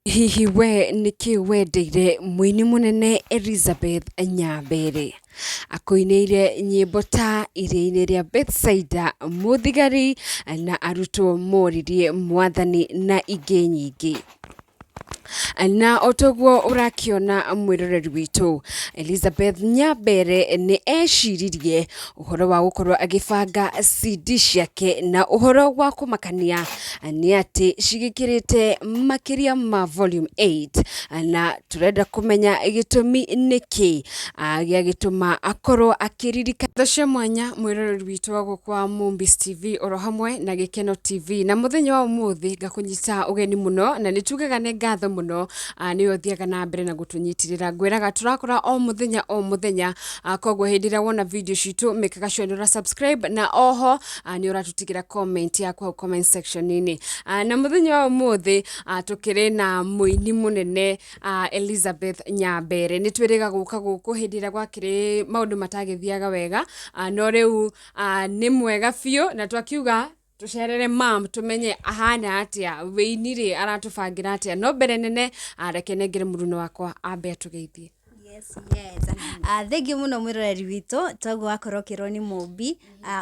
Hihi we nĩkĩ wendeire mũini mũnene Elizabeth Nyambere? Akũinĩire nyĩmbo ta Iria-inĩ rĩa Bethsaida, Mũthigari na Arutwo Moririe Mwathani na ingĩ nyingĩ. Na o toguo ũrakĩona mwĩroreri witũ, Elizabeth Nyambere nĩ eciririe ũhoro wa gũkorwo agĩbanga CD ciake na ũhoro wa kũmakania nĩ atĩ cigĩkĩrĩte makĩria ma volume 8 na tũrenda kũmenya gĩtũmi nĩkĩ gĩagĩtũma akorwo akĩririkana tha cia mwanya mwĩroreri witũ wa gũkũ wa Mumbis TV oro hamwe na Gĩkeno TV. Na mũthenya wa ũmũthĩ ngakũnyita ũgeni mũno na nĩ tugaga nĩ ngatho mũno, nĩwe ũthiaga na mbere na gũtũnyitĩrĩra. Ngwĩraga tũrakora o mũthenya o mũthenya, koguo hĩndĩ ĩrĩa wona video citũ mĩkaga sure nĩ ũra subscribe na oho nĩ ũratũtigĩra comment yaku hau comment section-inĩ. Na mũthenya wa ũmũthĩ tũkĩrĩ na mũini mũnene Elizabeth Nyambere. Nĩ twĩrĩga gũka gũkũ hĩndĩ ĩrĩa gwakĩrĩ maũndũ matagĩthiaga wega, no rĩu nĩ mwega biũ na twakiuga tũcerere mam tũmenye ahana atĩa, wĩini rĩ aratũbangĩra atĩa. No mbere nene reke nengere mũruna wakwa ambe atũgeithie. Yes. Thank you mũno mwĩroreri witũ. Toguo wakorwo ũkĩrwo nĩ Mũmbi,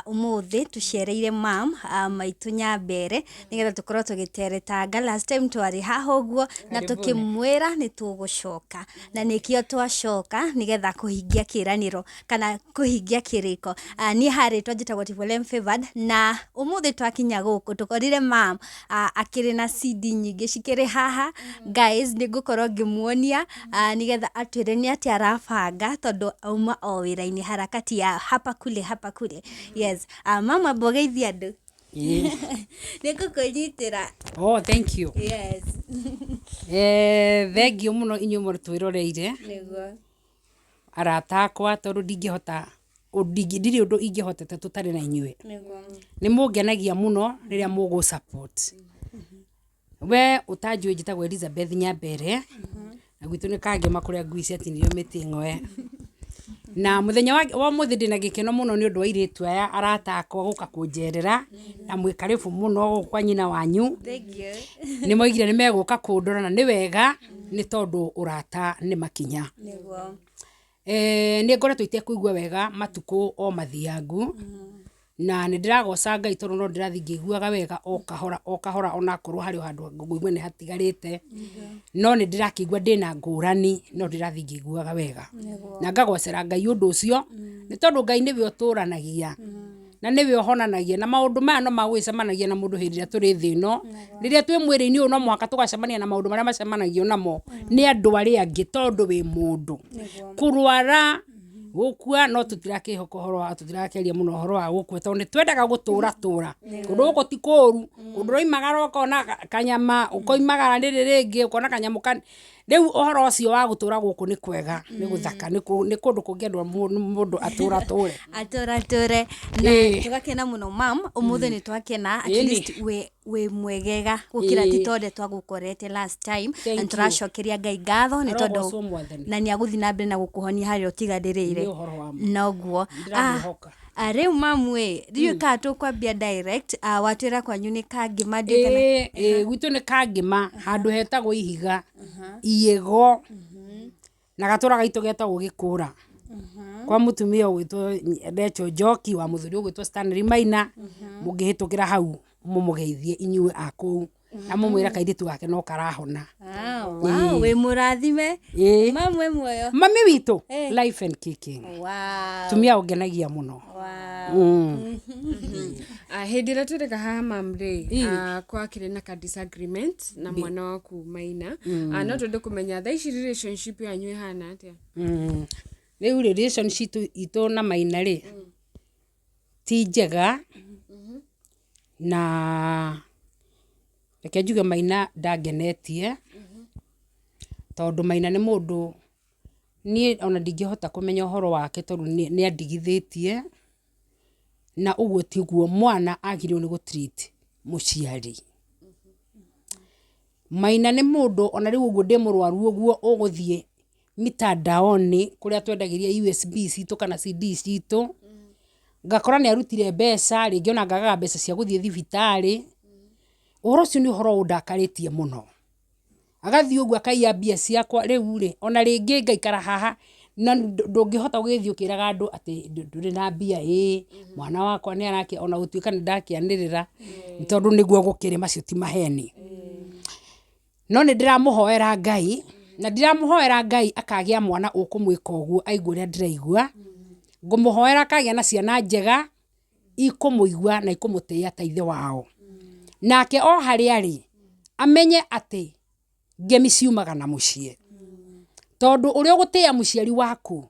ũmũthĩ tũcereire mam maitũ Nyambere nĩgetha tũkorwo tũgĩteretanga. Last time twarĩ haha ũguo na tũkĩmwĩra nĩ tũgũcoka na nĩkĩo twacoka nĩgetha kũhingia kĩranĩro kana kũhingia kĩrĩko. Niĩ harĩtwa njĩtagwo Tibolem Favored na ũmũthĩ twakinya gũkũ tũkorire mam akĩrĩ na CD nyingĩ cikĩrĩ haha. Guys, nĩ ngũkorwo ngĩmuonia nĩgetha atwĩre nĩ atĩa arabanga tondũ auma o wĩra-inĩ harakati ya hapa kule hapa kule. Yes, mama amba ũgeithie andũ. Nĩ ngũkũnyitĩra. Oh, thank you. Yes. Thank you mũno inyuĩ mũtwĩroreire. Nĩguo. Arata akwa tondũ ndingĩhota, ndirĩ ũndũ ingĩhotete tũtarĩ na inyuĩ. Nĩ mũngenagia mũno rĩrĩa mũgũ support. We ũtanjũĩ njĩtagwo Elizabeth Nyambere, na gwitũ nĩ Kangema kũrĩa ngui ciatinirio mĩtĩ ng'oe. Na mũthenya wa ũmũthĩ ndĩna gĩkeno mũno nĩ ũndũ wa airĩtu aya arata akwa gũka kũnjerera, na mwĩ karibu mũno gũkũ kwa nyina wanyu. Nĩ moigire nĩ megũka kũndora na nĩ wega, nĩ tondũ ũrata nĩ makinya. Nĩ ngoretwo itekũigua wega matukũ o mathiangu, na nĩ ndĩragoca Ngai tondũ no ndĩrathiĩ ngĩiguaga wega o kahora o kahora onakorwo harĩ o handũ ngũigua nĩ hatigarĩte, no nĩ ndĩrakĩigua ndĩna ngũrani no ndĩrathiĩ ngĩiguaga wega. Na ngagocera Ngai ũndũ ũcio, nĩ tondũ Ngai nĩwe ũtũranagia. Na nĩwe ũhonanagia na maũndũ maya no magũgĩcemanagia na mũndũ hĩndĩ ĩrĩa tũrĩ thĩ ĩno, rĩrĩa twĩ mwĩrĩ-inĩ ũyũ no mũhaka tũgacemania na maũndũ marĩa macemanagio namo nĩ andũ arĩa angĩ tondũ wĩ mũndũ. Kũrwara, gũkua no tũtirakĩhoka ũhoro wa tũtirakĩaria mũno ũhoro wa gũkua tondũ nĩ twendaga gũtũra tũra. Kũndũ gũkũ ti kũru, kũndũ ũroimagara ũkona kanyama, ũkoimagara rĩrĩ rĩngĩ ũkona kanyamũ. Rĩu ũhoro ũcio wa gũtũra gũkũ nĩ kwega, nĩ gũthaka, nĩ kũndũ kũngĩendwo mũndũ atũratũre. Atũratũre. Na tũgakena mũno mam, ũmũthĩ nĩ twakena at least wĩ mwegega gũkĩra ti ta ũrĩa twagũkorete last time. Na nĩ tũracokeria Ngai ngatho nĩ tondũ na nĩ agũthiĩ na mbere na gũkũhonia harĩa ũtiganĩrĩire. Noguo. Rĩu mamu ĩ, ndiũĩ kana tũkwambia direct, watwĩra kwanyu nĩ Kangĩma ndiũĩ kana. Ĩĩ ĩĩ gwitũ nĩ Kangĩma handũ hetagwo Ihiga, Iĩgo, na gatũra gaitũ getagwo Gĩkũra, kwa mũtumia ũgwĩtwo Rachel Njoki wa mũthuri ũgwĩtwo Stanley Maina, mũngĩhĩtũkĩra hau mũmũgeithie inyuĩ a kũu. Na mũmwĩre kairĩtu gake no karahona. Ah, wow, wĩ mũrathime. Ĩĩ. Mamu wĩ muoyo. Mami witũ Eh. life and kicking. Wow. Tumia ũngenagia mũno. Wow. Hĩndĩ ĩrĩa twĩrĩga haha mam rĩ, gwakĩrĩ na ka disagreement na mwana waku Maina. No twende kũmenya thaa ici relationship yanyu ĩhana atĩa? Rĩu rĩ relationship itũ na Maina rĩ ti njega na reke njuge Maina ndangenetie, tondũ Maina nĩ mũndũ niĩ ona ndingĩhota kũmenya ũhoro wake tondũ nĩ andigithĩtie, na ũguo tiguo mwana agĩrĩirwo nĩ gũ treat mũciari. Maina nĩ mũndũ ona rĩu ũguo ndĩ mũrwaru ũguo ũgũthiĩ mitandaoni kũrĩa twendagĩria USB citũ kana CD citũ, ngakora nĩ arutire mbeca, rĩngĩ ona ngagaga mbeca cia gũthiĩ thibitarĩ, ũhoro ũcio nĩ ũhoro ũndakarĩtie mũno. Agathiĩ ũguo akaiya mbia ciakwa, rĩu rĩ, ona rĩngĩ ngaikara haha, na ndũngĩhota gũgĩthiĩ ũkĩraga andũ atĩ ndũrĩ na mbia ĩĩ, mwana wakwa nĩ arakĩa, ona gũtuĩka nĩ ndakĩanĩrĩra, nĩ tondũ nĩguo gũkĩrĩ macio ti maheni. No nĩ ndĩramũhoera Ngai, na ndiramũhoera Ngai akagĩa mwana ũkũmwĩka ũguo aigue ũrĩa ndĩraigua, ngũmũhoera akagĩa na ciana njega, ikũmũigua na ikũmũtĩĩa ta ithe wao. Nake o harĩa arĩ, amenye atĩ ngemi ciumaga na mũciĩ. Tondũ ũrĩa ũgũtĩĩa mũciari waku,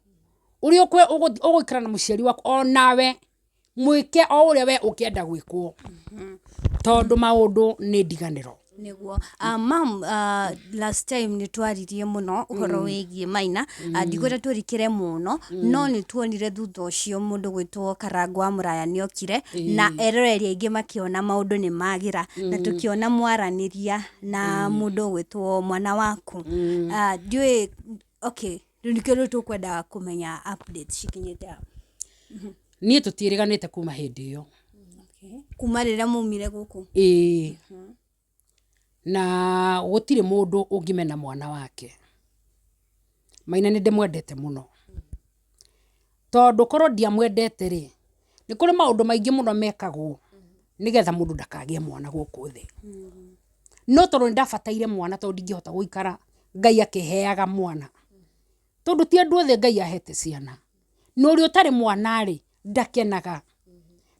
ũrĩa ũgũikara na mũciari waku onawe mwĩke o ũrĩa we ũngĩenda gwĩkwo. Tondũ maũndũ nĩ ndiganĩro. Nĩguo. Mum, last time nĩ twaririe mũno ũhoro wĩgiĩ Maina. Ndikwenda tũrikĩre mũno, no nĩ tuonire thutha ũcio mũndũ gwĩtwo Karangũ wa Mũraya nĩ okire, na eroreri aingĩ makĩona maũndũ nĩ magĩra, na tũkĩona mwaranĩria na mũndũ ũgwĩtwo mwana waku. Ndiũĩ, okay, rĩu nĩkĩo rĩu tũkwendaga kũmenya updates cikinyĩte ha. Niĩ tũtiĩrĩganĩte kuma hĩndĩ ĩyo. Kuma rĩrĩa maumire gũkũ? Ĩĩ. Na gũtirĩ mũndũ ũngĩmena mwana wake. Maina nĩ ndĩmwendete mũno. Tondũ korwo ndiamwendete rĩ, nĩ kũrĩ maũndũ maingĩ mũno mekagwo nĩgetha mũndũ ndakagĩe mwana gũkũ thĩ. No tondũ nĩ ndabataire mwana tondũ ndingĩhota gũikara Ngai akĩheaga mwana. Tondũ ti andũ othe Ngai ahete ciana. Na ũrĩa ũtarĩ mwana rĩ, ndakenaga.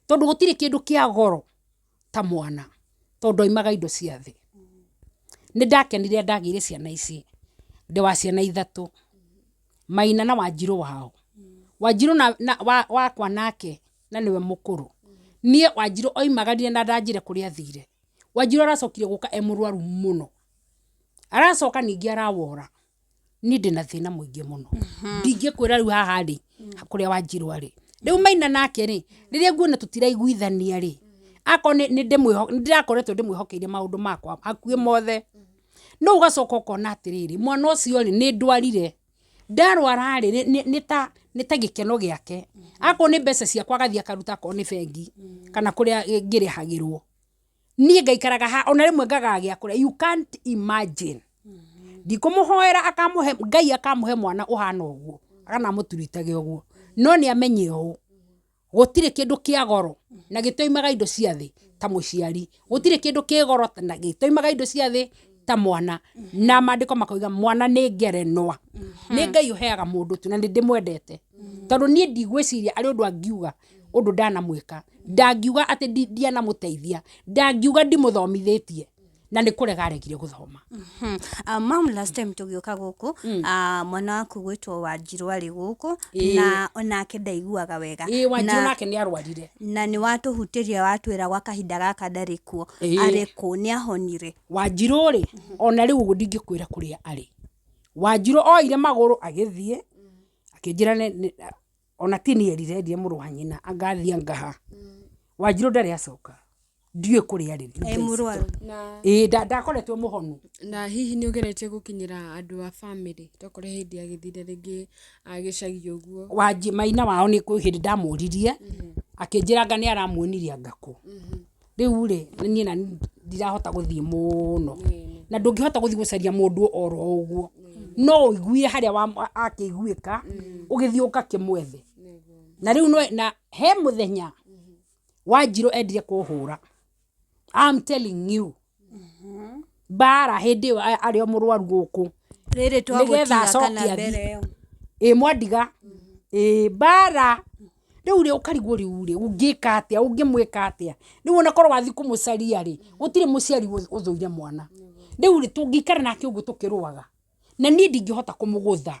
Tondũ gũtirĩ kĩndũ kĩa goro ta mwana tondũ aimaga indo cia thĩ. Nĩ ndakenire ndagĩire ciana ici, ndĩ wa ciana ithatũ, Maina na Wanjirũ wao. Wanjirũ wakwa nake na nĩwe mũkũrũ, niĩ Wanjirũ oimagarire na ndanjĩre kũrĩa athire. Wanjirũ aracokire gũka e mũrwaru mũno, aracoka ningĩ arawora. Niĩ ndĩna thĩna mũingĩ mũno, ndingĩkwĩra rĩu haha rĩ, kũrĩa Wanjirũ arĩ. Rĩu Maina nake rĩ, rĩrĩa nguona tũtiraiguithania rĩ, akorwo nĩ ndĩrakoretwo ndĩmwĩhokeire maũndũ makwa hakuhĩ mothe, no ũgacoka ũkona atĩrĩrĩ, mwana ũcio rĩ, nĩ ndwarire, ndarwara rĩ, nĩ ta gĩkeno gĩake, akorwo nĩ mbeca ciakwa agathiĩ akaruta akorwo nĩ bengi, kana kũrĩa ngĩrĩhagĩrwo. Niĩ ngaikaraga haha ona rĩmwe ngagaga gĩa kũrĩa you can't imagine. Ndikũmũhoera akamũhe Ngai akamũhe mwana ũhana ũguo kana amũturitage ũguo no nĩ amenye ũũ gũtirĩ kĩndũ kĩa goro na gĩtoimaga indo cia thĩ ta mũciari, gũtirĩ kĩndũ kĩ goro na gĩtoimaga indo cia thĩ ta mwana na maandĩko makoiga mwana nĩ ngerenwa. Nĩ Ngai ũheaga mũndũ tu na nĩ ndĩmwendete tondũ niĩ ndigwĩciria arĩ ũndũ angiuga ũndũ ndanamwĩka, ndangiuga atĩ ndianamũteithia, ndangiuga ndimũthomithĩtie na nĩ kũrega aregire gũthoma. Mum last time tũgĩũka gũkũ, mwana waku gwĩtwo Wanjirũ arĩ gũkũ na onake ndaiguaga wega. Ĩĩ Wanjirũ nake nĩ arwarire. Na nĩ watũhutĩria watwĩra gwa kahinda gaka ndarĩ kuo, arĩ kũ? Nĩ ahonire? Wanjirũ rĩ, ona rĩu ũguo ndingĩkwĩra kũrĩa arĩ. Wanjirũ oire magũrũ agĩthiĩ, akĩnjĩra ona ti niĩ erire erire mũrũ wa nyina anga athiĩ anga ha. Wanjirũ ndarĩ acoka ndiũĩ kũrĩa arĩ. E mũrwaru. Na Ĩĩ ndakoretwo e mũhonu. Na hihi nĩ ũgeretie gũkinyĩra andũ a bamĩrĩ tokorwo hĩndĩ agĩthire rĩngĩ gĩcagi ũguo? Wanji maina wao nĩ kwĩ hĩndĩ ndamũririe akĩnjĩra anga nĩ aramuonirie anga kũ. Rĩu rĩ niĩ na ndirahota gũthiĩ mũno na ndũngĩhota gũthiĩ gũcaria mũndũ oro ũguo no ũiguire harĩa akĩiguĩka ũgĩthiĩ ũgakĩmwethe. Na rĩu na he mũthenya Wanjirũ endire kũhũra I'm telling you mbara hĩndĩ ĩyo arĩ o mũrwaru gũkũ Rĩrĩ nĩgetha twagũtiga acoke kana athiĩ. mbere ĩyo. Ĩ mwandiga ĩ mbara rĩu rĩ ũkarigwo rĩu rĩ ũngĩka atĩa ũngĩmwĩka atĩa rĩu ona korwo wathiĩ kũmũcaria rĩ gũtirĩ mũciari ũthũire mwana rĩu rĩ tũngĩikara nake ũguo tũkĩrũaga na niĩ ndingĩhota kũmũgũtha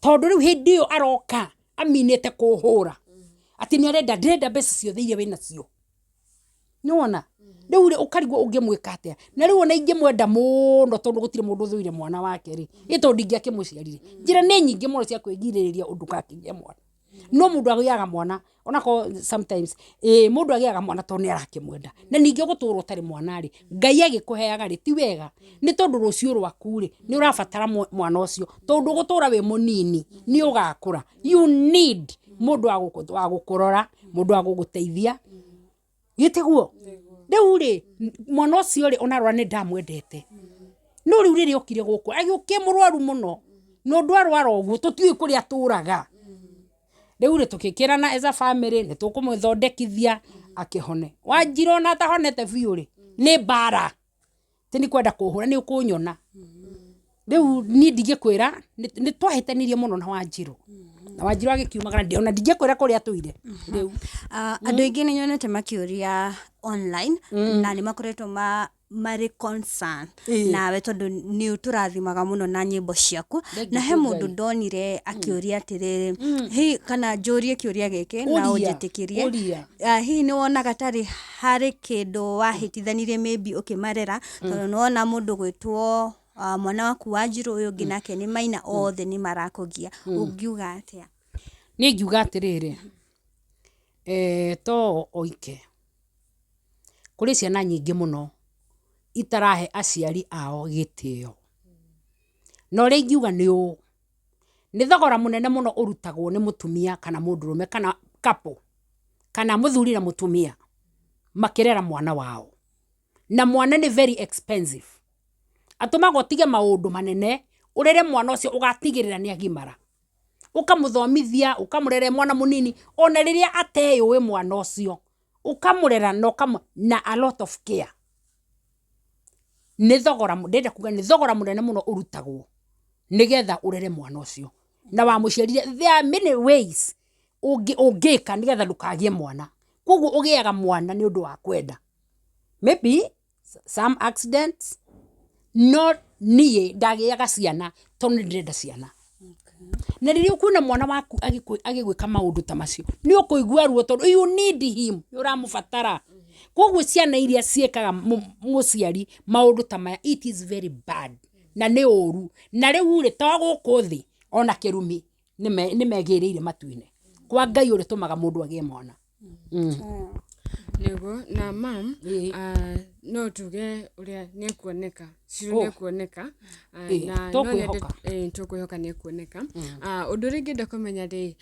tondũ rĩu hĩndĩ ĩyo aroka aminĩte kũhũra atĩ nĩ arenda ndĩrenda mbeca ciothe iria wĩnacio. Nĩwona? Rĩu rĩ ũkarigwo ũngĩmwĩka atĩa. Na rĩu ona ingĩmwenda mũno tondũ gũtirĩ mũndũ ũthũire mwana wake rĩ, ĩ tondũ ndingĩakĩmũciarire. Njĩra nĩ nyingĩ mũno cia kwĩgirĩrĩria ũndũ ndũgakĩgĩe mwana. No mũndũ agĩaga mwana onakorwo sometimes ĩ mũndũ agĩaga mwana tondũ nĩ arakĩmwenda. Na ningĩ gũtũra ũtarĩ mwana rĩ, Ngai agĩkũheaga rĩ, ti wega. Nĩ tondũ rũciũ rwaku rĩ, nĩ ũrabatara mwana ũcio. Tondũ ndũgũtũra wĩ mũnini, nĩ ũgakũra. You need mũndũ wa gũkũrora, mũndũ wa gũgũteithia. Githĩ tiguo? Rĩu rĩ, mwana ũcio rĩ, ona arwara nĩ ndamwendete. No rĩu rĩrĩa okire gũkũ agĩũka e mũrwaru mũno, na ũndũ arwara ũguo tũtiũĩ kũrĩa atũraga. Rĩu rĩ tũgĩkĩrana as a family nĩ tũkũmũthondekithia akĩhone. Wanjira ona atahonete biũ rĩ, nĩ mbara. Ti nĩ kwenda kũhũra nĩ ũkũnyona. Rĩu niĩ ndingĩkwĩra nĩ twahĩtanirie mũno na Wanjirũ. Na Wanjirũ agĩkiumagara ona ndingĩkwĩra kũrĩa atũire rĩu. Andũ aingĩ nĩ nyonete makĩũria online na nĩ makoretwo marĩ concern nawe tondũ nĩ ũtũrathimaga mũno na nyĩmbo ciaku. Na he mũndũ ndonire akĩũria atĩrĩrĩ, hihi kana njũrie kĩũria gĩkĩ na ũnjĩtĩkĩrie. Hihi nĩ wonaga tarĩ harĩ kĩndũ wahĩtithanirie maybe ũkĩmarera, tondũ nĩ wona mũndũ ũgwĩtwo mwana waku Wanjirũ, ũyũ ũngĩ nake nĩ Maina, othe nĩ marakũgia. Ũngiuga atĩa? Niĩ ingiuga atĩrĩrĩ, to o oike. Kũrĩ ciana nyingĩ mũno itarahe aciari ao gĩtĩo. Na ũrĩa ingiuga nĩ ũũ, nĩ thogora mũnene mũno ũrutagwo nĩ mũtumia kana mũndũrũme kana couple, kana mũthuri na mũtumia makĩrera mwana wao. Na mwana nĩ very expensive. Atũmaga ũtige maũndũ manene ũrere mwana ũcio ũgatigĩrĩra nĩ agimara. Ũkamũthomithia, ũkamũrera e mwana mũnini ona rĩrĩa ateyũĩ mwana ũcio. Ũkamũrera na ũkamũ na a lot of care. Nĩ thogora ndĩrenda kuga nĩ thogora mũnene mũno ũrutagwo nĩgetha ũrere mwana ũcio. Na wamũciarire there are many ways ũngĩka nĩgetha ndũkagĩe mwana. Koguo ũgĩaga mwana nĩ ũndũ wa kwenda. Maybe some accidents no niĩ ndagĩaga ciana tondũ nĩ ndĩrenda ciana. Na rĩrĩa ũkuona mwana waku agĩgwĩka maũndũ ta macio nĩ ũkũigua ruo tondũ you need him, nĩ ũramũbatara. Koguo ciana iria ciĩkaga mũciari maũndũ ta maya it is very bad na nĩ ũru. Na rĩu rĩ to gũkũ thĩ ona kĩrumi nĩ megĩrĩire matu-inĩ kwa Ngai ũrĩa ũtũmaga mũndũ agĩe mwana. Nĩguo na mam no tuge ũrĩa nĩ ekuoneka Shiro nĩ ekuoneka na no nyende tũkwĩhoka nĩ ekuoneka. Ũndũ ũrĩa ingĩenda kũmenya rĩ,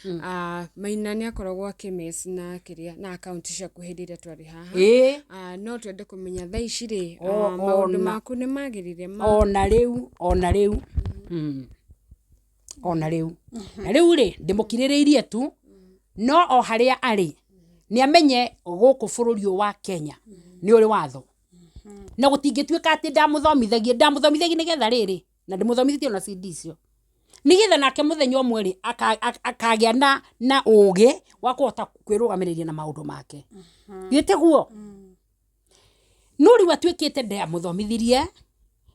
Maina nĩ akoragwo akĩ mess na kĩrĩa na akaunti ciaku hĩndĩ ĩrĩa twarĩ haha. No twende kũmenya thaa ici rĩ, maũndũ maku nĩ magĩrĩire? Ona rĩu, ona rĩu. Ona rĩu. Na rĩu rĩ, ndĩmũkirĩrĩirie tu, no o harĩa arĩ, nĩ amenye gũkũ bũrũri ũyũ wa Kenya nĩ ũrĩ watho. Na gũtingĩtuĩka atĩ ndamũthomithagia, ndamũthomithagia nĩgetha rĩrĩ, na ndĩmũthomithĩtie ona CD icio, nĩgetha nake mũthenya ũmwe rĩ, akagĩa na ũgĩ wa kũhota kwĩrũgamĩrĩria na maũndũ make. Githĩ tiguo? No rĩu atuĩkĩte ndamũthomithirie,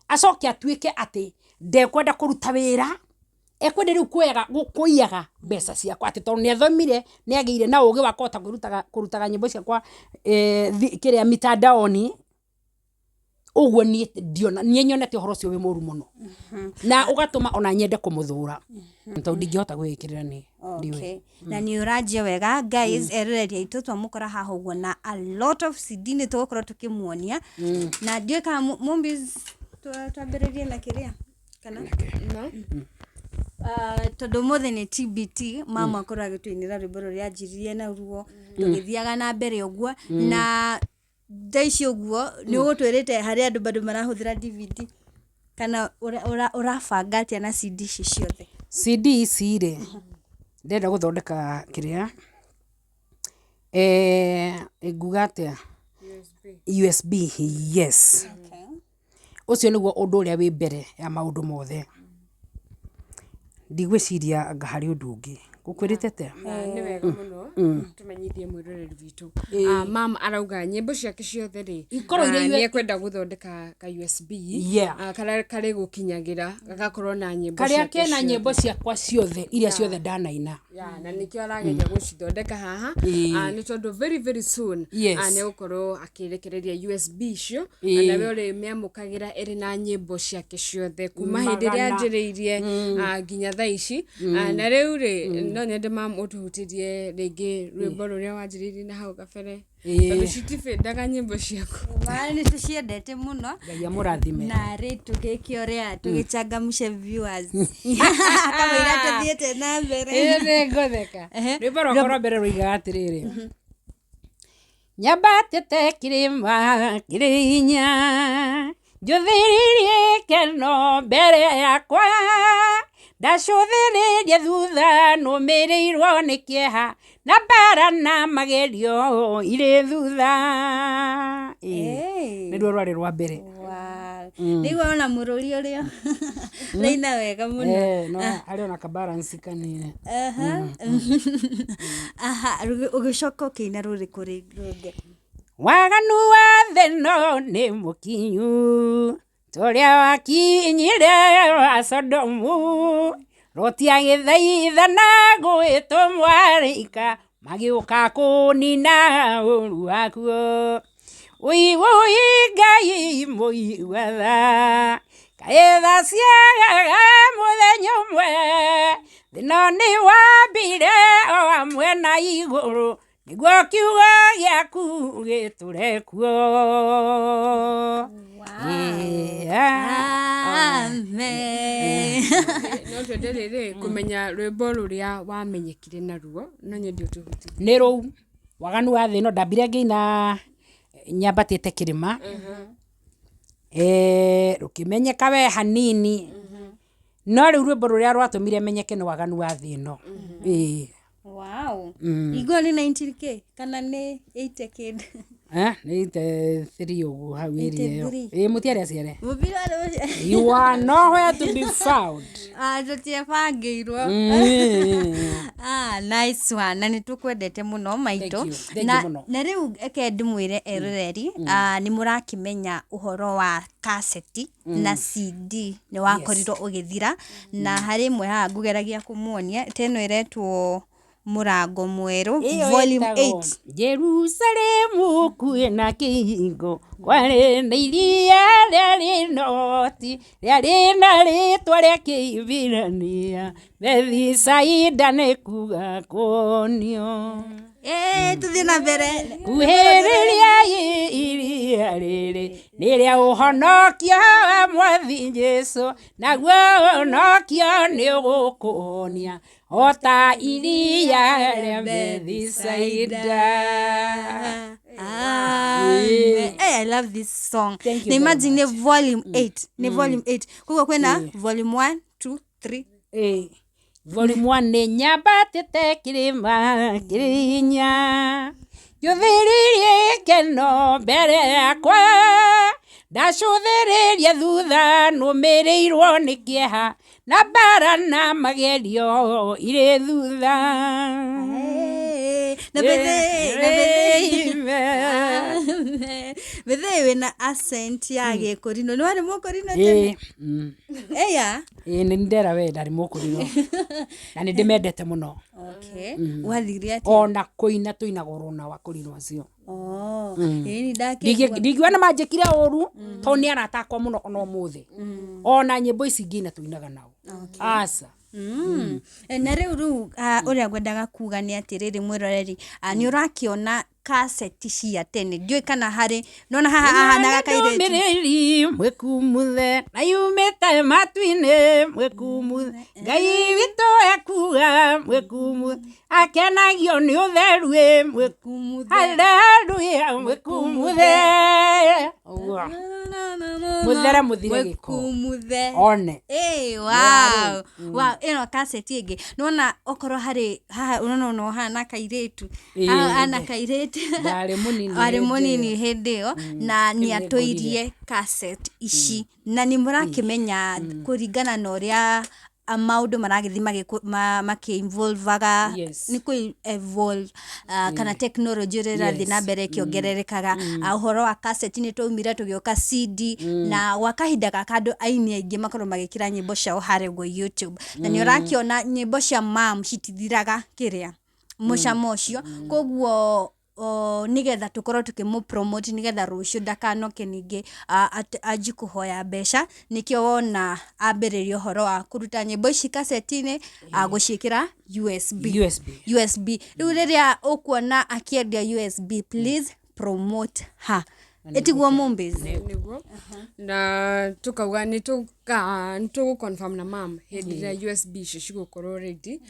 acoke atuĩke atĩ ndekwenda kũruta wĩra, ekwenda rĩu kuoyaga kũiyaga mbeca ciakwa atĩ tondũ nĩ athomire nĩ agĩire na ũgĩ wa kũhota kũrutaga nyĩmbo ciakwa kĩrĩa mitandaoni, ũguo niĩ ndiona niĩ nyonete ũhoro ũcio wĩ mũru mũno. Na ũgatũma ona nyende kũmũthũra, tondũ ndingĩhota gwĩĩkĩrĩra niĩ. Ndiũĩ. Okay. Na nĩ ũranjia wega guys, eroreri aitũ twamũkora haha ũguo na a lot of CD nĩ tũgũkorwo tũkĩmuonia na ndiũĩ kana Mumbies twambĩrĩrie na kĩrĩa kana Ah, tondũ ũmũthĩ nĩ TBT mama akorwo agĩtũinĩra rwĩmbo rũrĩa anjirie naruo tũgĩthiaga na mbere ũguo na thaa ici ũguo nĩ ũgũtwĩrĩte harĩ andũ bado marahũthĩra DVD kana ũrabanga atĩa na CD ici ciothe? CD ici rĩ, ndĩrenda gũthondeka kĩrĩa, nguga atĩa, USB, yes. Ũcio nĩguo ũndũ ũrĩa wĩ mbere ya maũndũ mothe. Ndigwĩciria anga harĩ ũndũ ũngĩ. Ngũkwĩrĩte atĩa? Na nĩ wega mũno tũmenyithie mwĩroreri witũ. Mam arauga nyĩmbo ciake ciothe rĩ, Ikorwo irĩ nĩ ekwenda gũthondeka ka USB karĩa karĩ gũkinyagĩra gagakorwo na nyĩmbo Karĩa ciake kena ciothe. nyĩmbo ciakwa ciothe iria ciothe ndanaina. Yeah, na nĩkĩo arageria gũcithondeka haha. Nĩ tondũ very very soon nĩ egũkorwo akĩrekereria USB icio. Nawe ũrĩmĩamũkagĩra ĩrĩ na nyĩmbo ciake ciothe kuma hĩndĩ ĩrĩa Magana. anjĩrĩirie nginya thaa ici. Na rĩu rĩ, no nyende mam ũtũhutĩrie rĩngĩ rwĩmbo rũrĩa wanjĩrĩirie na hau kabere. Tondũ citibĩndaga nyĩmbo ciaku. Ma nĩ tũciendete mũno. Ngai amũrathime. Na rĩ tũgĩke ũrĩa tũgĩchangamshe viewers. Kamũira tũthiĩte na mbere. Ĩĩ nĩ ngũtheka. Rwĩmbo rwakwa rwa mbere rũigaga atĩrĩrĩ. Nyambatĩte kĩrĩma kĩrĩ hinya. Njũthĩrĩrie keno mbere yakwa, ndacũthĩrĩria thutha nũmĩrĩirwo nĩ kĩeha, na mbara na magerio irĩ thutha. Ĩĩ. Nĩruo rwarĩ rwa mbere. Wow. Nĩguo ona mũrũri ũrĩa raina wega mũno. Eh, no harĩ ona ka balance kanini. Aha. Aha, ũgĩcoka ũkĩina rũrĩkũ rũngĩ? Waganu wa thĩ no nĩ mũkinyu tũrĩa wakinyire wa Sodomu, Loti agĩthaithana gwĩtwo mwarĩka magĩũka kũnina ũru wakuo. Ũi ũi Ngai mũigua tha, kaĩ tha ciagaga mũthenya ũmwe, thĩ no nĩ wambire o hamwe na igũrũ, nĩguo kiugo gĩaku gĩtũre kuo. Amen. No twende rĩrĩ kũmenya rwĩmbo rũrĩa wamenyekire naruo, no nyende ũtũhutie. Nĩ rũu waganu wa thĩ ĩno, ndambire ngĩina nyambatĩte kĩrĩma, rũkĩmenyeka we hanini, no rĩu rwĩmbo rũrĩa rwatũmire menyeke nĩ waganu wa thĩ ĩno. Ĩĩ. Wow. Igua nĩ 19K kana nĩ 80 kĩndũ? Nĩ 83 ũguo hau area ĩyo. 83. Ĩĩ mũtiarĩ aciare. Mũbira warĩ You are nowhere to be found. Ah, tũtiebangĩirwo. Ah, nice one. Na nĩ tũkwendete mũno maitũ. Thank you. Thank you Na, mũno. na rĩu eke ndĩmwĩre eroreri, nĩ mũrakĩmenya ũhoro wa kaseti na CD nĩ wakorirwo ũgĩthira, na harĩ ĩmwe haha ngũgeragia kũmuonia ta ĩno ĩretwo Mũrango Mwerũ Ĩyo volume ĩtagwo 8. Jerusalemu kwĩna kĩhingo, kwarĩ na iria rĩarĩ noti, rĩarĩ na rĩtwa rĩa Kĩhibirania, Bethisaida nĩ kuga kuonio. Tũthiĩ na mbere. Kuhĩrĩriai iria rĩrĩ nĩ rĩa ũhonokio wa Mwathi Jesũ, naguo ũhonokio nĩ ũgũkũhonia o ta iria rĩa Bethisaida. Amen. Hey, I love this song. Thank you Na very imagine nĩ volume 8. Nĩ volume 8. Koguo kwĩna volume 1, 2, 3. Ĩĩ. Volume 1 nĩ nyambatĩte kĩrĩma kĩrĩ hinya, njũthĩrĩrie keno mbere yakwa, ndacũthĩrĩria thutha nũmĩrĩirwo nĩ kĩeha, na mbara na magerio irĩ thutha. Hey, na bethe, na bethe. Amen. Bethe wĩna accent ya gĩkũrinũ. Nĩ warĩ mũkũrinũ tene? Ĩĩ, Ĩya. Ĩĩ, nĩ ndera we ndarĩ mũkũrinũ na nĩ ndĩmendete mũno. Okay. Wathire atĩa? Ona kũina tũinaga oro na wakũrinũ acio. Oh, ĩĩ nĩ ndakĩigua. Ndingiuga nĩ manjĩkire ũru tondũ nĩ arata akwa mũno ona ũmũthĩ, ona nyĩmbo ici ngĩina tũinaga nao. Aca. Na rĩu rĩu ũrĩa ngwendaga kuga nĩ atĩrĩrĩ mwĩroreri, nĩ ũrakĩona kaseti cia tene, ndiũĩ kana harĩ nona haha ahanaga kairĩtu. Ndũmĩrĩri mwĩkumuthe na yumĩte matu-inĩ mwĩkumuthe, Ngai witũ ekuga mwĩkumuthe, akenagio nĩ ũtheru ĩ mwĩkumuthe, haleluya mwĩkumuthe. Ũguo. Mũthere mũthire gĩko. Mwĩkumuthe. One. Ĩĩ, wow. Wow, ĩno kaseti ĩngĩ nĩwona okorwo harĩ haha ũrona ona ũhana kairĩtu. Ĩĩ, Haha ũhana kairĩtu. Ndarĩ mũnini Warĩ hĩndĩ mũnini hĩndĩ ĩyo na nĩ atũirie kaseti ici, na nĩ mũrakĩmenya kũringana na ũrĩa maũndũ maragĩthiĩ makĩ-involvaga, nĩ kũ evolve, kana technology ũrĩa ĩrathiĩ na mbere ĩkĩongererekaga. Ũhoro wa kaseti nĩ twaumire tũgĩũka CD, na gwa kahinda gaka andũ aini aingĩ makorwo magĩkĩra nyĩmbo ciao harĩa ũguo YouTube, na nĩ ũrakĩona nyĩmbo cia mam citithiraga kĩrĩa mũcamo ũcio, koguo nĩgetha tũkorwo tũkĩmũ promote nĩgetha rũciũ ndakanoke ningĩ anjie kũhoya mbeca, nĩkĩo wona ambĩrĩria ũhoro wa kũruta nyĩmbo ici kaseti-inĩ, gũciĩkĩra USB. USB. USB. Rĩu rĩrĩa ũkuona akĩendia USB, please promote her. Ĩtiguo Mombas? Nĩguo. Na tũkauga nĩ tũgũ confirm na mam hĩndĩ ĩrĩa USB icio cigũkorwo ready.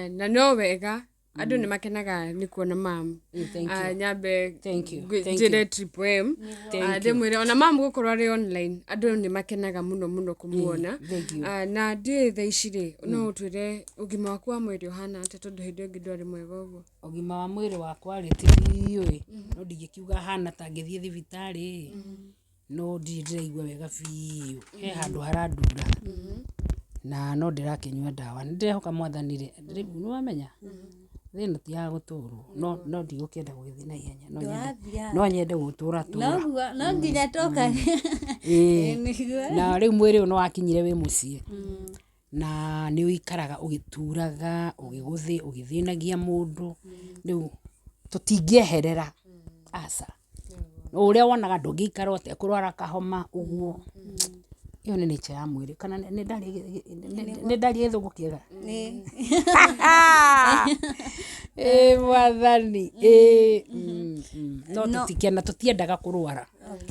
Na no wega Andũ nĩ makenaga nĩ kuona mam. Thank Ah, nyambe Thank you, thank njĩre Triple M. Thank Ah, ndĩmwĩre ona mam gũkorwo arĩ online andũ nĩ makenaga mũno mũno kũmuona. Thank you. Ah, na ndiũĩ thaa ici rĩ, no ũtwĩre ũgima waku wa mwĩrĩ ũhana atĩa, tondũ hĩndĩ ĩyo ĩngĩ ndwarĩ mwega ũguo. Ũgima wa mwĩrĩ wakwa rĩ, ti ndiũĩ, no ndingĩkiuga hana ta ngĩthiĩ thibitarĩ, no ndirĩ ndĩraigua wega biũ, he handũ harandura, na no ndĩrakĩnyua ndawa, nĩ ndĩrehoka mwathani rĩ, rĩu nĩ wamenya, thĩ ĩno ti ya gũtũrwo, no ndigũkĩenda gũgĩthiĩ na ihenya, no nyende gũtũra tũra. Noguo no nginya tũka. Ĩĩ. Nĩguo. Na rĩu mwĩrĩ ũyũ nĩ wakinyire wĩ mũciĩ, na nĩ ũikaraga ũgĩturaga, ũgĩthĩnagia mũndũ, rĩu tũtingĩeherera, aca. Ũrĩa wonaga ndũngĩikara ũtekũrwara kahoma ũguo, ĩyo nĩ nature ya mwĩrĩ, kana nĩ ndaria gĩthũngũ kĩega? Ĩ mwathani, ĩ no tũtikena, tũtiendaga kũrwara,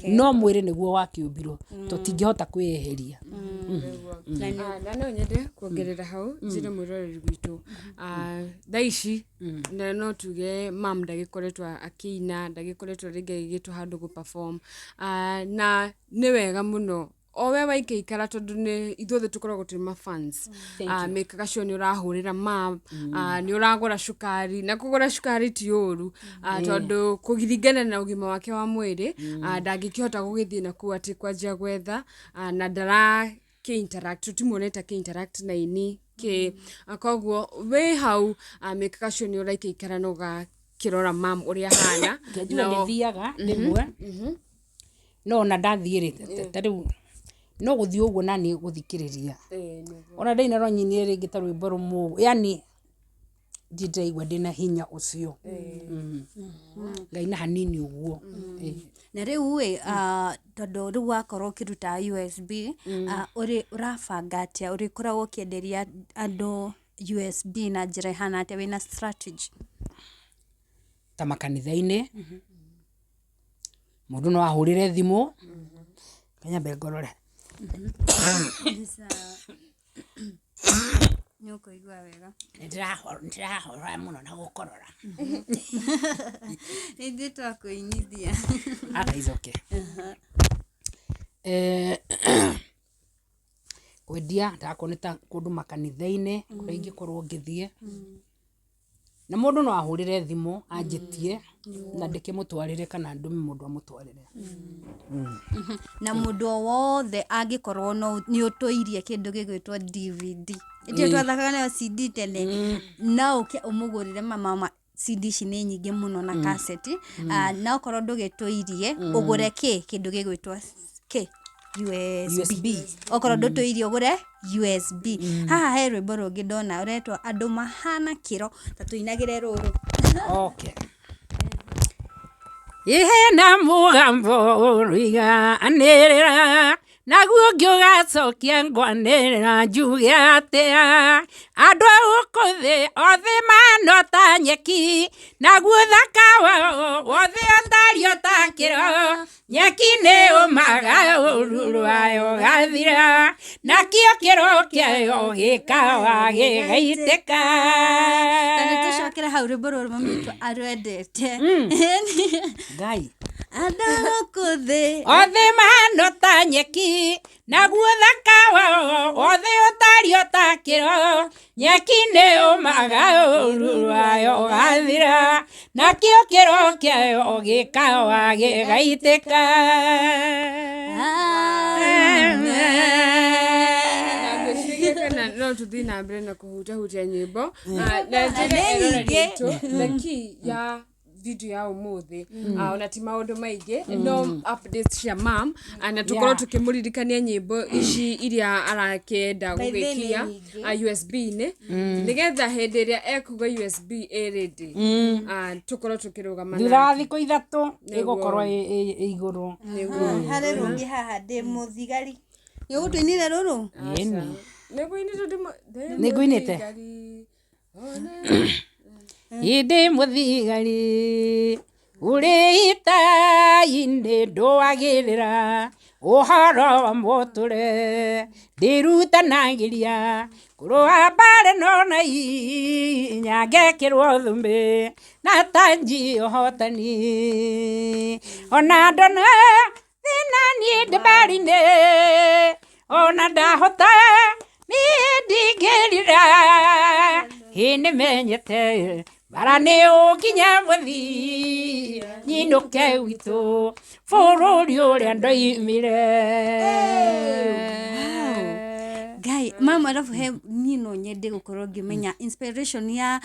no mwĩrĩ nĩguo wakĩũmbirwo, tũtingĩhota kwĩyeheria. Ah, na no nyende kuongerera hau njĩre mwĩroreri witũ, ah, thaa ici na no tuge mam ndagĩkoretwo akĩina, ndagĩkoretwo rĩngĩ agĩgĩtwo handũ gũ perform. Ah, na nĩ wega mũno o we waikaikara, tondũ nĩ ithuothe tũkoragwo twĩ ma fans. Ah, mekaga sure nĩ ũrahũrĩra mam, ah, nĩ ũragũra cukari, na kũgũra cukari ti ũru, ah, tondũ kũringana na ũgima wake wa mwĩrĩ, ah, ndangĩkĩhota gũgĩthiĩ na kũu atĩ kwanjia gwetha, ah, na ndara kĩ interact, tũtimuonete akĩ interact na ini kĩ. Ah, koguo wĩ hau, ah, mekaga sure nĩ ũraikaikara na ũgakĩrora mam ũrĩa ahana. Njuge nĩ thiaga rĩmwe, no ona ndathiĩ rĩ, ta rĩu no gũthiĩ ũguo naniĩ gũthikĩrĩria, ona ndaina no nyinire rĩngĩ ta rwĩmbo rũmwe ũguo, yani ndirĩ ndĩraigua ndĩna hinya ũcio. Ngaina hanini ũguo. Na rĩu ĩ, tondũ rĩu wakorwo ũkĩruta USB, ũrĩ ũrabanga atĩa ũrĩkoragwo ũkĩenderia andũ USB na njĩra ĩhana atĩa, wĩna strategy? Ta makanitha-inĩ, mũndũ no ahũrĩre thimũ, nyambe ngorore. Nĩ ũkũigua wega. Nĩ ndĩrahorora mũno na gũkorora. Nĩ ithuĩ twakũinithia. Aka is okay. Kwendia ndakorwo nĩ ta kũndũ makanitha-inĩ kũrĩa ingĩkorwo ngĩthiĩ, na mũndũ no ahũrĩre thimũ anjĩtie na ndĩkĩmũtwarĩre kana ndũme mũndũ amũtwarĩre. Na mũndũ o wothe angĩkorwo no nĩ ũtũirie kĩndũ gĩgwĩtwo DVD, ĩtio twathakaga nayo CD tene, no ũke ũmũgũrĩre mama. CD ici nĩ nyingĩ mũno na kaseti. Ah, na okorwo ndũgĩtũirie ũgũre kĩ kĩndũ gĩgwĩtwo kĩ USB. USB. Okorwo ndũtũirie ũgũre USB. Haha he rwĩmbo rũngĩ ndona ũretwo andũ mahana kĩro, ta tũinagĩre rũrũ. Okay. Ihena mũgambo ũrũiganĩrĩra, naguo ũngĩ ũgacokia ngwanĩrĩra, njuge atĩa? Andũ a gũkũ thĩ othe mahana ta nyeki, naguo ũthaka wao wothe ũtariĩ o ta kĩro. Nyeki nĩ ũmaga, ũruru wayo ũgathira, nakĩo kĩro kĩayo gĩkawa gĩgaitĩka. Na nĩ tũcokere hau rwĩmbo rũrũ mami witũ arwendete. Ngai. Andũ a gũkũ thĩ othe mahana ta nyeki, naguo ũthaka wao wothe ũtariĩ o ta kĩro. Nyeki nĩ ũmaga, ũruru wayo ũgathira, nakĩo kĩro kĩayo gĩkawa gĩgaitĩka. Na ngwĩciria kana no tũthiĩ na mbere na kũhutahutia nyĩmbo. Ah, na njĩre Nĩ eroreri nyingĩ. aitũ, the key ya video ya ũmũthĩ, ah, ona ti maũndũ maingĩ, no updates cia mam, ah, na tũkorwo tũkĩmũririkania nyĩmbo ici iria arakĩenda By the way, nĩ gũgĩkia nyingĩ. ah, USB-inĩ, nĩgetha hĩndĩ ĩrĩa ekuga USB ĩ ready, ah, tũkorwo tũkĩrũgama Thutha wa nake. thikũ 3 ĩgũkorwo ĩ igũrũ. Harĩ rũngĩ haha, ndĩ mũthigari, nĩ ũgũtũinĩra rũrũ? Ĩni. Nĩngũinĩte ndĩ Nĩngũinĩte? mũthigari. Ndĩ mũthigari. Ũrĩ ita-inĩ ndũagĩrĩra ũhoro wa mũtũre, ndĩrutanagĩria kũrũa mbara ĩno na hinya, ngekĩrwo thũmbĩ na tanji ũhotani. Ona ndona thĩna niĩ ndĩ mbara-inĩ, ona ndahota niĩ ndingĩrira, ĩ nĩmenyete mbara nĩ ũkinya mũthi nyinũke gwitũ bũrũri ũrĩa ndoimire. Ngai mama, alafu he niĩ no nyende gũkorwo ngĩmenya inspiration ya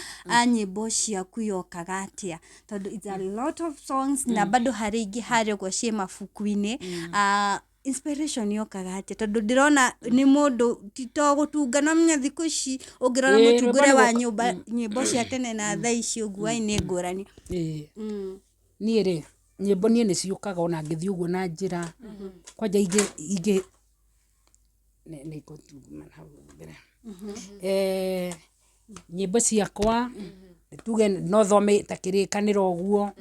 nyĩmbo ciaku yokaga atĩa, tondũ it's a lot of songs na bado harĩ ingĩ harĩa ũguo ciĩ mabuku-inĩ. Inspiration yokaga atĩa? Tondũ ndĩrona nĩ mũndũ ti to gũtunga, no menya thikũ ici ũngĩrora Ĩĩ, mũtungũre rwĩmbo wa nĩ nyũmba nyĩmbo cia tene na thaa ici ũguo ai nĩ ngũrani. Ĩĩ. Niĩ rĩ, nyĩmbo niĩ nĩ ciũkaga ona ngĩthiĩ ũguo na njĩra kwanja ingĩ ingĩ nĩ ngũtuma hau mbere. Nyĩmbo ciakwa tuge no thome ta Kĩrĩkanĩro ũguo,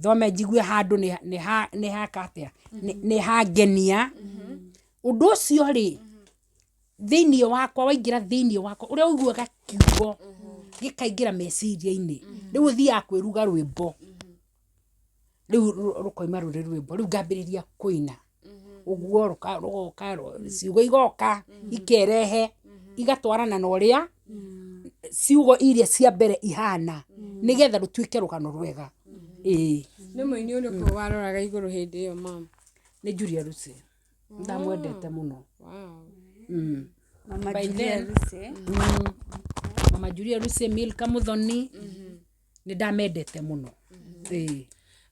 thome njigue handũ nĩ haka atĩa, nĩ hangenia. Ũndũ ũcio rĩ, thĩiniĩ wakwa waingĩra thĩiniĩ wakwa, ũrĩa ũiguaga kiugo gĩkaingĩra meciria-inĩ, rĩu ũthiaga kwĩruga rwĩmbo, rĩu rũkauma rũrĩ rwĩmbo, rĩu ngambĩrĩria kũina ũguo rũgoka, ciugo igoka ikerehe igatwarana na ũrĩa ciugo iria cia mbere ihana, nĩgetha rũtuĩke rũgano rwega. Ĩĩ. Nĩ mũini ũrĩkũ waroraga igũrũ hĩndĩ ĩyo mama? Nĩ Julia Lucy, ndamwendete mũno. Wow. Mama By Julia then- Lucy. Mama Julia Lucy, Milka Muthoni, nĩ ndamendete mũno. Ĩĩ.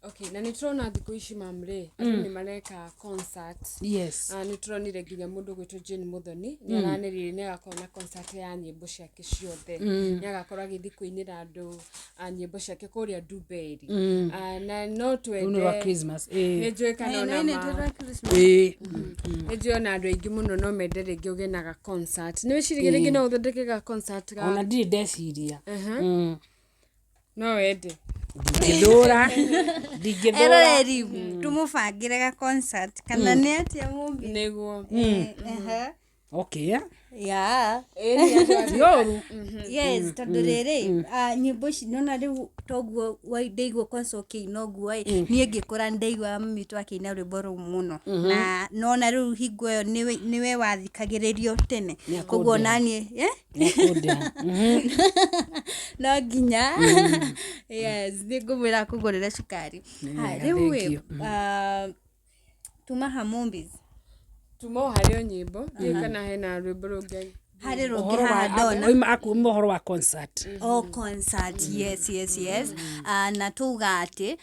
Okay, na nĩ tũrona thikũ ici mam rĩ, andũ nĩ mareka concert. Yes. Nĩ tũronire nginya mũndũ gwĩtwo Jane Muthoni nĩ aranĩrĩire nĩ agakorwo na concert ya nyĩmbo ciake ciothe. Nĩ agakorwo agĩthiĩ kũinĩra andũ nyĩmbo ciake kũrĩa Dubai. Na no Rũu twende nĩ rwa Christmas. Nĩ Ĩĩ. njũĩ kana ona ma Ĩĩ. nĩ njũĩ ona andũ aingĩ mũno no mende rĩngĩ ũgĩe na ga concert. Nĩ wĩciragia rĩngĩ no ũthondeke ga concert ga Ona ndirĩ ndeciria. No wende? Ndingĩthũra. Ndingĩthũra. Eroreri, tũmũbangĩre ga concert kana nĩ atĩa mũmbi? Nĩguo. Ehe. Okay. Yeah. Ti ũru. Yes, tondũ rĩrĩ nyĩmbo ici nona rĩu toguo ndaigua kwanza ũkĩina ũguo ĩ, niĩ ngĩkũra nĩndaiguaga mami witũ akĩina rwĩmbo rũu mũno, na nona rĩu hingo ĩyo nĩwe wathikagĩrĩrio tene, koguo naniĩ Nĩekũndĩha. No nginya, yes, nĩ ngũmwĩra akũgũrĩre cukari. Haya, rĩu Thank ĩ you. tuma ha Mombis. Tuma o harĩ o nyĩmbo, ndiũĩ kana hena rwĩmbo rũngĩ. Harĩ rũngĩ Ũhoro wa haha ndona. oima akuma ũhoro wa concert. Oh, concert, yes, yes, yes. Na tuga atĩ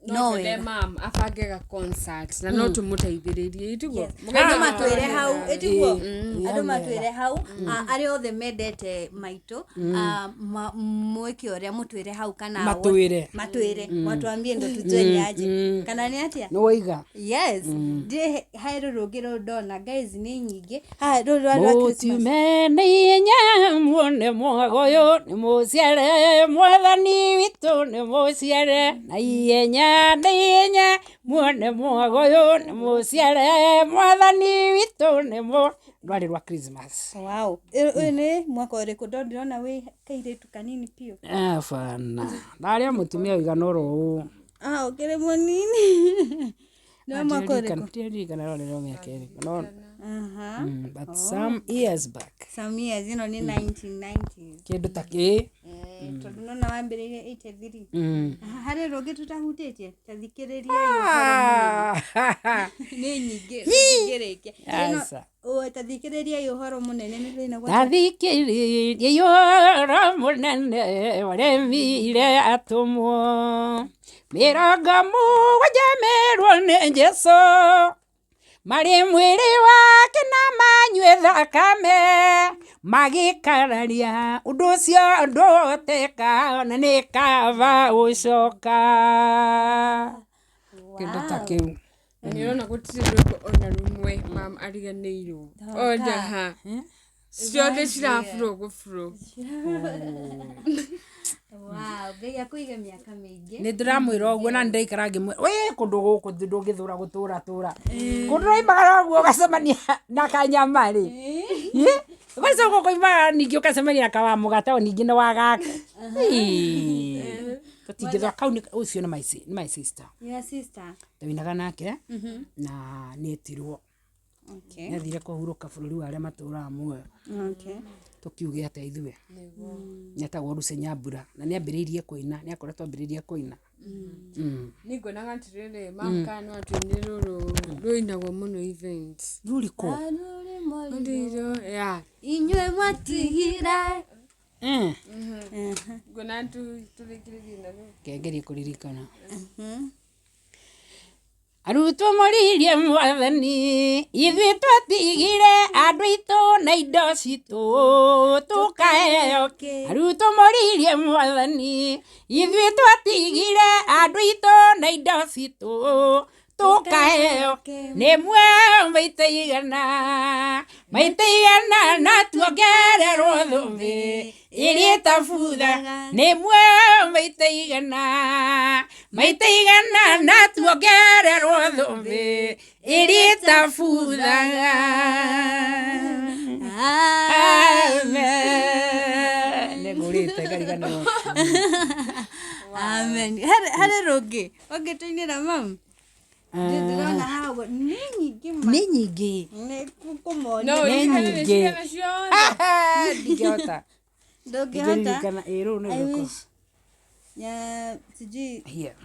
no twende wega mam abange ga concert na no tũmũteithĩrĩrie, itiguo? Andũ matwĩre hau, ĩtiguo andũ matwĩre hau, arĩa othe mendete maitũ, mwĩke ũrĩa mũtwĩre hau kana Matwĩre. Matwĩre, matwambie ndo tujue ni aje kana nĩ atĩa. Nĩ woiga. Yes, ndĩ harĩ rũngĩ rũu ndona, guys, nĩ nyingĩ haha, rũrũ rwa Christmas. Mũtiume nĩ ihenya muone mwagoyo nĩ mũciare, mwathani witũ nĩ mũciare na ihenya, nĩ ihenya muone mwagoyo nĩ mũciare, mwathani witũ nĩ mũ rwarĩ rwa Christmas. Wow, ũyũ nĩ mwaka ũrĩkũ? Ndo ndĩrona wĩ kairĩtu kanini biũ. Abana, ndarĩ o mũtumia ũigana oro ũũ. Ah, ũkĩrĩ mũnini. Nĩ mwaka ũrĩkũ? Ndirikana rwarĩ rwa mĩaka ĩrĩkũ no Aha. But some years back. Some years, ĩno nĩ 1990s. Kĩndũ ta kĩ. Tondũ nona wambĩrĩirie 83. Aha, harĩ rũngĩ tũtahutĩtie, ta thikĩrĩria Ah. nĩ nyingĩ tũtingĩrĩkia. Ĩno- Aca. Ũ, ta thikĩrĩria ũhoro mũnene nĩ thĩna gwa Tathikĩrĩria ũhoro mũnene waremire atũmwo 70 merwo nĩ Jesũ marĩ mwĩrĩ wake na manyue thakame, magĩkararia ũndũ ũcio ndũhoteka na nĩ kaba gũcoka, kĩndũ ta kĩu. Na nĩ ũrona gũtirĩ rwĩmbo ona rũmwe mam ariganĩirwo onjaha, ciothe ciraflow gũflow. Wow, Ngai akũige mĩaka mĩingĩ. Nĩ ndĩramwĩra ũguo na nĩndaikara ngĩmwĩra wĩ kũndũ gũkũ ndũngĩthũra gũtũra tũra kũndũ ũroimagara ũguo ũgacemania na kanyama rĩ, ũgacoka ũkoimagara ningĩ ũgacemania na kawamũgata o ningĩ nĩ wa gaka. Tũtingĩthũra kau nĩ ũcio nĩ my sister. Your sister. Twainaga nake na nĩ etirwo. Okay. Nĩ athire kũhurũka bũrũri wa arĩa matũraga muoyo. Okay. Tũkiuge atĩa ithuĩ. Nĩ etagwo Lucy Nyambura na nĩ ambĩrĩirie kũina, nĩ akoretwo ambĩrĩirie kũina. Niĩ nguonaga atĩrĩrĩ, mam kana no atũinĩre rũrũ rũinagwo mũno events. Rũrĩkũ? Rũrĩ yeah. Inyuĩ mwatigire. Nguona tũrĩkĩrĩrie naruo. Reke ngerie kũririkana. Arutwo moririe Mwathani, ithuĩ twatigire andũ aitũ na indo citũ tũkaheo kĩ? Arutwo moririe Mwathani, ithuĩ twatigire andũ aitũ na indo citũ tũkaheo kĩ? Nĩ muoyo maita igana, maita igana na tuongererwo thũmbĩ ĩrĩa ĩtabuthaga. Nĩ muoyo maita igana, maita igana na tuongererwo thũmbĩ ĩrĩa ĩtabuthaga. Amen. Nĩngũrĩte ngariganĩrwo. Amen. Harĩ rũngĩ ũngĩtũinĩra mam? Ndĩrona haha ũguo nĩ nyingĩ ma. Nĩ nyingĩ. Nĩ kũmonia. No, Nĩ ririkana nĩ nyingĩ. cigana ciothe. Ndingĩhota. Ndũngĩhota. Ndingĩririkana. Ĩ rũu nĩ I rũrĩkũ? wish. Yeah, sijui Here.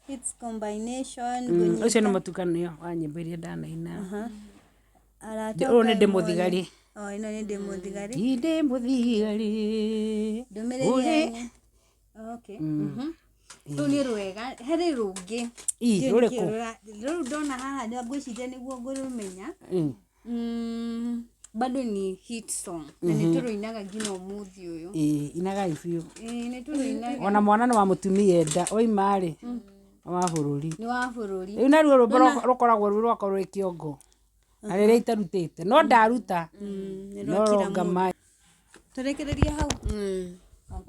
hits combination. Ũcio nĩ mũtukanio wa nyĩmbo iria ndanaina. Arata Ũyũ nĩ ndĩ mũthigari. Oh, ĩno nĩ ndĩ mũthigari. Ndĩ mũthigari. Ndũmĩrĩri Ũrĩ- yanyu. Okay. Rũu nĩ rwega. Harĩ rũngĩ. Ĩ, Ndiũĩ rũrĩkũ? nĩkĩĩ Rũu ndona haha ngwĩciria nĩguo ngũrũmenya. Bado ni hit song na nĩ tũrũinaga nginya ũmũthĩ ũyũ. Ĩ, inagai biũ. Ĩ, nĩ tũrũinaga. Ona mwana nĩ wa mũtumia enda oima rĩ nĩ wa bũrũri. Nĩ wa bũrũri. Rĩu naruo rwĩmbo rũkoragwo rwĩ rwakwa rwĩ kĩongo na rĩrĩa itarutĩte no ndaruta Nĩ no rwakira ronga mũndũ. ma Tũrĩkĩrĩrie hau.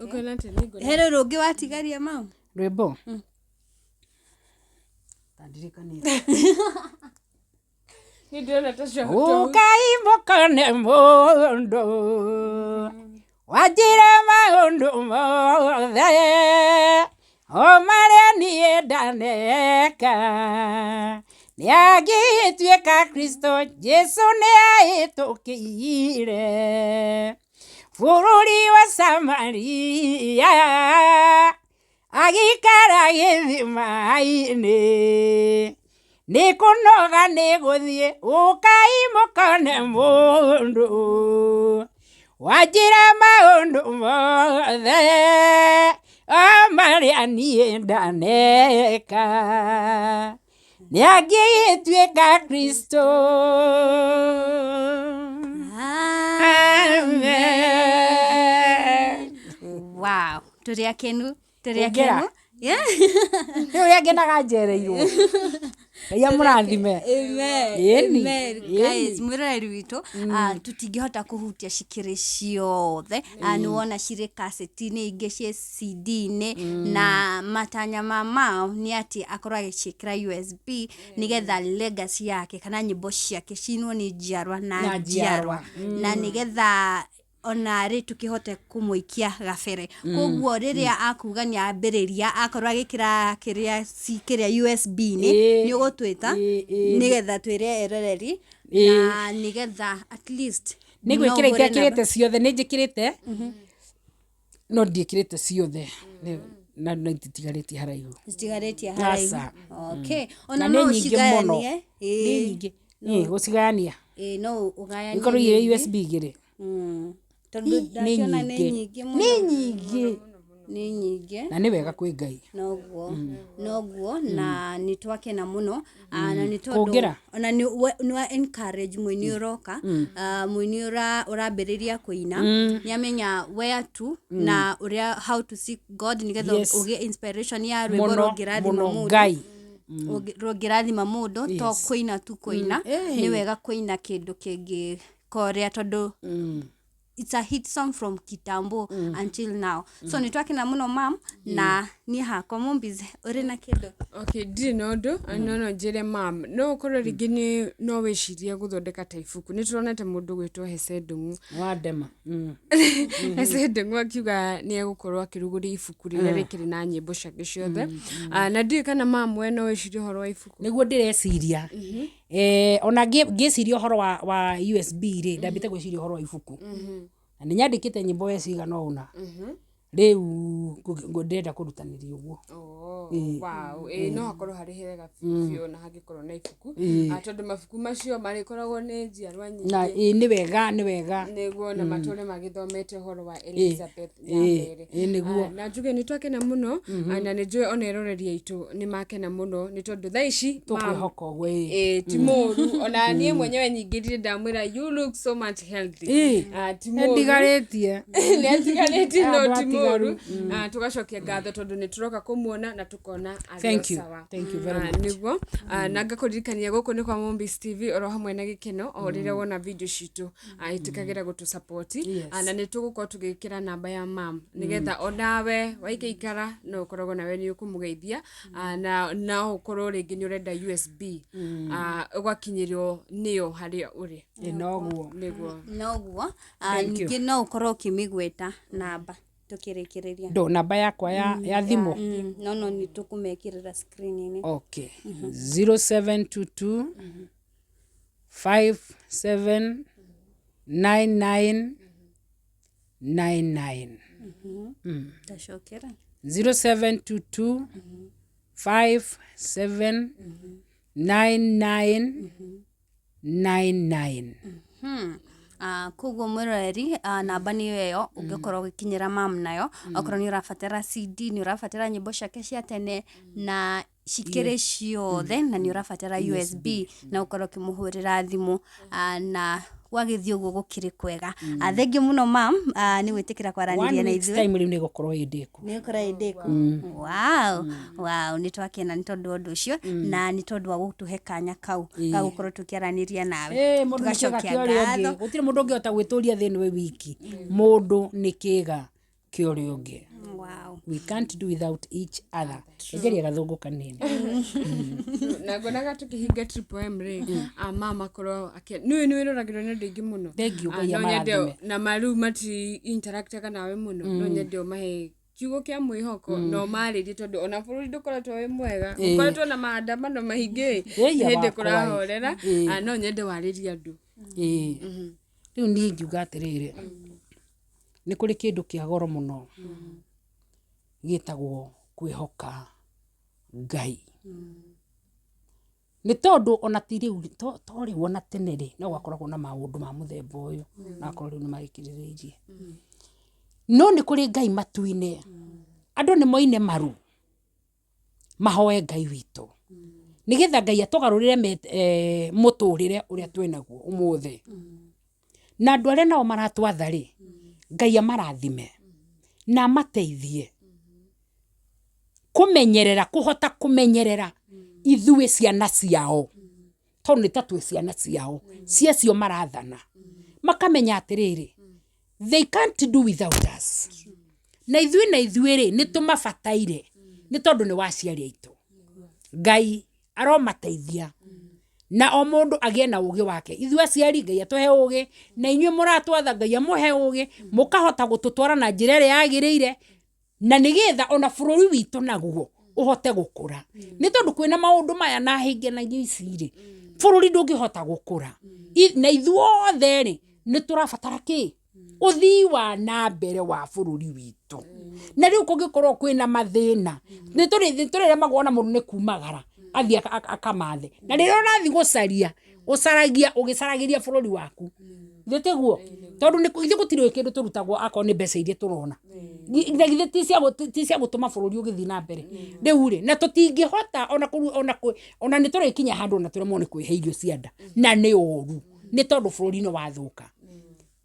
Ũkuona atĩ nĩ nguona. Harĩ rũngĩ watigaria mau? Rwĩmbo tandirikanie. Niĩ ndĩrona ta cio. Ũkai mũkone mũndũ wanjĩra maũndũ mothe o marĩa niĩ ndaneka, nĩangĩtuĩka Kristo Jesu nĩahĩtũkĩire bũrũri wa Samaria agĩikara gĩthima-inĩ, nĩ kũnoga nĩ gũthiĩ, ũkai mũkone mũndũ wanjĩra maũndũ mothe o marĩa niĩ ndaneka, nĩangĩgĩtuĩka Kristo. Amen. Wow, tũrĩ akenu, tũrĩ Hongera. akenu. Yeah. Nĩ ũrĩa ngenaga njereirwo. Ngai amũrathime. Amen. Ĩni, Amen. ĩni. Guys, mwĩroreri witũ tũtingĩhota kũhutia cikĩrĩ ciothe. Nĩ wona cirĩ kaseti-inĩ, ingĩ ciĩ CD-inĩ, na matanya ma mao nĩ atĩ akorwo agĩciĩkĩra USB nĩgetha legacy yake kana nyĩmbo ciake cinwo nĩ njiarwa na Na njiarwa, njiarwa. na nĩgetha ona rĩ tũkĩhote kũmũikia gabere. Koguo rĩrĩa akuga nĩ ambĩrĩria akorwo agĩkĩra kĩrĩa kĩrĩa USB-inĩ, nĩ ũgũtwĩta nĩgetha twĩre eroreri na nĩgetha at least Nĩ no gwĩkĩra ũhũre itekĩrĩte ciothe, nĩ njĩkĩrĩte no ndiĩkĩrĩte ciothe. Na no itigarĩtie haraihu. Citigarĩtie haraihu. Aca. Okay, Na ona nĩ no nyingĩ mũno. ũcigayanie. Nĩ nyingĩ. Ĩ, gũcigayania. Ĩĩ, no ũgayanie Ikorwo irĩ nyingĩ. USB igĩrĩ. Tondũ Nĩ ndakĩona nĩ nyingĩ. nyingĩ mũno. Nĩ nyingĩ. Nĩ nyingĩ. Na nĩ wega kwĩ Ngai. Noguo, noguo, na nĩ twakena mũno. Na nĩ tondũ Kũngĩra? ona nĩ wa encourage mũini ũroka, mũini ũrambĩrĩria kũina, nĩ amenya where to na ũrĩa how to seek God nĩgetha ũgĩe inspiration ya rwĩmbo Mũno, rũngĩrathima mũno, mũndũ. Ngai. Rũngĩrathima mũndũ, to kũina tu kũina, nĩ wega kũina kĩndũ kĩngĩ korea tondũ It's a hit song from kitambo until now. So nĩ twakena mũno, mam, na niĩ hakwa mũmbize ũrĩ na kĩndũ? Okay, ndirĩ na ũndũ, no no njĩre mam, no ũkorwo rĩngĩ nĩ no wĩcirie gũthondeka ta ibuku. Nĩ tũronete mũndũ gwĩtwo Hece Ndung'u. Wandema. Hece Ndung'u akiuga nĩ egũkorwo akĩrugũria ibuku rĩrĩa rĩkĩrĩ na nyĩmbo ciake ciothe. Ah, na ndiũĩ kana mam we no wĩcirie ũhoro wa ibuku. Nĩguo ndĩreciria. Ona ngĩciria ũhoro wa USB rĩ, ndambĩte gwĩciria ũhoro wa ibuku, na nĩ nyandĩkĩte nyĩmbo we cigana ũna. Rĩu ndĩrenda kũrutanĩria ũguo. Oh, wow. Ĩĩ, no hakorwo harĩ hega biũ na hangĩkorwo na ibuku. Ah, tondũ mabuku macio marĩkoragwo nĩ njiarwa nyingĩ. Na ĩĩ, nĩ wega, nĩ wega. Nĩguo, na matũre magĩthomete ũhoro wa Elizabeth Nyambere. Ĩĩ, nĩguo. Ah, na njuge nĩ twakena mũno. Ah, na nĩ njũĩ ona eroreri aitũ nĩ makena mũno, nĩ tondũ thaa ici mam, Tũkwĩhoka ũguo, ĩĩ. Ĩĩ, ti mũru. Ona niĩ mwenyewe nyingĩrire ndamwĩra, "You look so much healthy." Ah, ti mũru. Nĩndigarĩtie. Nĩ atigarĩtie, no Andũ ti atigaru. mũru. Ah, tũgacokia ngatho tondũ nĩ tũroka kũmuona na tũkona arĩ o Thank you. sawa. Thank you very Ah, much. Nĩguo. Ah, na ngakũririkania gũkũ nĩ kwa Mombis TV, oro hamwe na gĩkeno o rĩrĩa wona video citũ, ah, ĩtĩkagĩra gũtũ support. Ah, na nĩ tũgũkorwo tũgĩkĩra namba ya mam, nĩgetha onawe waikaikara no ũkoragwo nawe nĩ ũkũmũgeithia. Ah, na no ũkorwo rĩngĩ nĩ ũrenda USB, ah, ũgakinyĩrwo nĩyo harĩa ũrĩ. Ĩĩ, noguo. Nĩguo. Noguo. Thank you. Ningĩ no ũkorwo ũkĩmĩgweta namba tũkĩrĩkĩrĩria. Ndo namba yakwa ya thimũ? No nĩ tũkũmekĩrĩra screen-inĩ. Okay, 0722 57 99 99. Tacokera. 0722 57 99 99. Koguo mwĩroreri, namba nĩyo ĩyo ũngĩkorwo ũgĩkinyĩra mam nayo, okorwo nĩ ũrabatara CD, nĩ ũrabatara nyĩmbo ciake cia tene na cikĩrĩ ciothe, na nĩ ũrabatara USB, na ũkorwo ũkĩmũhũrĩra thimũ. Na gwagĩthiĩ ũguo gũkĩrĩ kwega. Thengiũ mũno, mam, nĩ gwĩtĩkĩra kwaranĩria One na week's ithuĩ. time rĩu nĩ ĩgũkorwo ĩ ndĩku. Nĩ ũkorwo ĩ ndĩku. Wow, nĩ twakena nĩ tondũ wa ũndũ ũcio, na nĩ tondũ wa gũtũhe kanya kau ga gũkorwo tũkĩaranĩria nawe. Ĩĩ, mũndũ nĩ kĩga Tũgacokia kĩa ũrĩa ũngĩ. ngatho. Gũtirĩ mũndũ ũngĩhota gwĩtũria thĩ ĩno wĩ wiki. Mũndũ nĩ kĩga kĩa ũrĩa ũngĩ. We can't do without each other. Enjeria gathũngũ kanini. Na nguonaga tũkĩhinga Triple M rĩ, ah, mama akorwo nĩũĩ nĩ wĩroragĩrwo nĩ andũ aingĩ mũno. Thank you, Ah, Ngai no nyende amarathime. na marĩu mati interactaga nawe mũno, no nyende ũmahe kiugo kĩa mwĩhoko na ũmarĩrie, tondũ ona bũrũri ndũkoretwo wĩ mwega, gũkoretwo na maandamano maingĩ. Ĩia Hĩndĩ wakwa ĩ. kũrahorera. Ah, no nyende warĩrie andũ. Ĩĩ, rĩu niĩ ingiuga atĩrĩrĩ, nĩ kũrĩ kĩndũ kĩa goro mũno gĩtagwo kwĩhoka Ngai, nĩ tondũ ona ti rĩu, to rĩu, ona tene rĩ, no gwakoragwo na maũndũ ma mũthemba ũyũ, na akorwo rĩu nĩ magĩkirĩrĩirie, no nĩ kũrĩ Ngai matu-inĩ. Andũ nĩ moine maru mahoe Ngai witũ, nĩgetha Ngai atũgarũrĩre mũtũrĩre ũrĩa twĩnaguo ũmũthĩ. Na andũ arĩa nao maratwatha rĩ, Ngai amarathime na amateithie kũmenyerera, kũhota kũmenyerera ithuĩ ciana ciao, tondũ nĩ ta twĩ ciana ciao ciacio marathana, makamenya atĩrĩrĩ, they can't do without us, na ithuĩ rĩ, nĩ tũmabataire, nĩ tondũ nĩ waciari aitũ. Ngai aromateithia na o mũndũ agĩe na ũgĩ wake. Ithuĩ aciari, Ngai atũhe ũgĩ, na inyuĩ mũratwatha, Ngai amũhe ũgĩ, mũkahota gũtũtwara na njĩra ĩrĩa yagĩrĩire, na nĩgetha ona bũrũri witũ naguo ũhote gũkũra, nĩ tondũ kwĩna maũndũ maya na hĩnge na irio ici rĩ, bũrũri ndũngĩhota gũkũra. Na ithuothe rĩ, nĩ tũrabatara kĩ ũthii wa na mbere wa bũrũri witũ. Na rĩu kũngĩkorwo kwĩna mathĩna, nĩ tũrĩremagwo ona mũndũ nĩ kumagara athiĩ akamathe. Na rĩrĩa ũrathiĩ gũcaria, ũcaragia ũgĩcaragĩria bũrũri waku, githĩ tiguo? Tondũ ithuĩ gũtirĩ kĩndũ tũrutagwo akorwo nĩ mbeca iria tũrona. Na githĩ ti cia gũtũma bũrũri ũgĩthiĩ na mbere? Rĩu rĩ, na tũtingĩhota ona kũru ona kũ ona nĩ tũrĩkinya handũ ona tũremwo nĩ kwĩhe irio cia nda, na nĩ ũru, nĩ tondũ bũrũri nĩ wathũka.